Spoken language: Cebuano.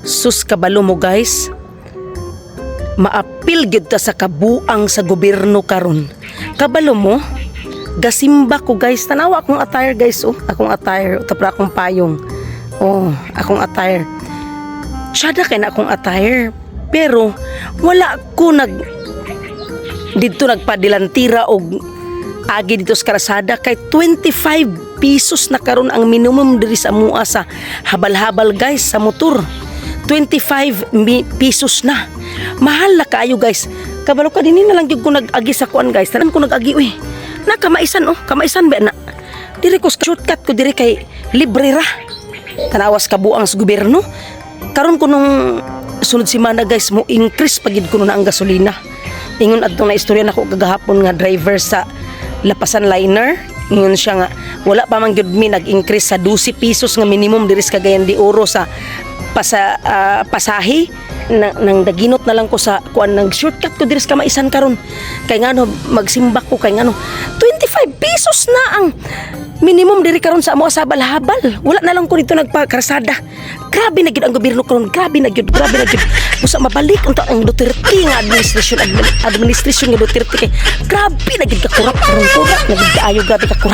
Sus, kabalo mo, guys. Maapil gyud ta sa kabuang sa gobyerno karon. Kabalo mo, gasimba ko, guys. Tanawa akong attire, guys, oh. Akong attire, tapra akong payong. Oh, akong attire. Tsada kay na akong attire. Pero wala ko nag didto nagpadilantira og agi dito sa kalsada kay 25 pesos na karon ang minimum diri sa mua sa habal-habal, guys, sa motor. 25 pesos na. Mahal na kaayo, guys. Kabalo ka dinhi na lang gyud ko nag-agi sa kuan, guys. Tanan ko nag-agi, uy. Na kamaisan, oh, kamaisan ba na. Diri ko shortcut ko diri kay libre ra. Tanawas kabuang sa gobyerno. Karon ko nung sunod semana, guys, mo increase pagid kuno na ang gasolina. Ingon adtong na istorya nako kagahapon nga driver sa Lapasan Liner. Ingon siya nga wala pa man gyud mi nag-increase sa 12 pesos nga minimum diri sa Cagayan de Oro sa pasahe na, nang daginot na lang ko sa kuan, nang shortcut ko diri sa Kamaisan karon kay ngano magsimba ko, kay ngano 25 pesos na ang minimum diri karon sa amo sa habal-habal. Wala na lang ko dito nagpakarsada. Grabe na gyud ang gobyerno karon, grabe na gyud, grabe na gyud. Busa mabalik unta ang Duterte nga administrasyon, administrasyon nga Duterte kay grabe na gyud ka corrupt karon, corrupt na gyud kaayo, grabe ka corrupt.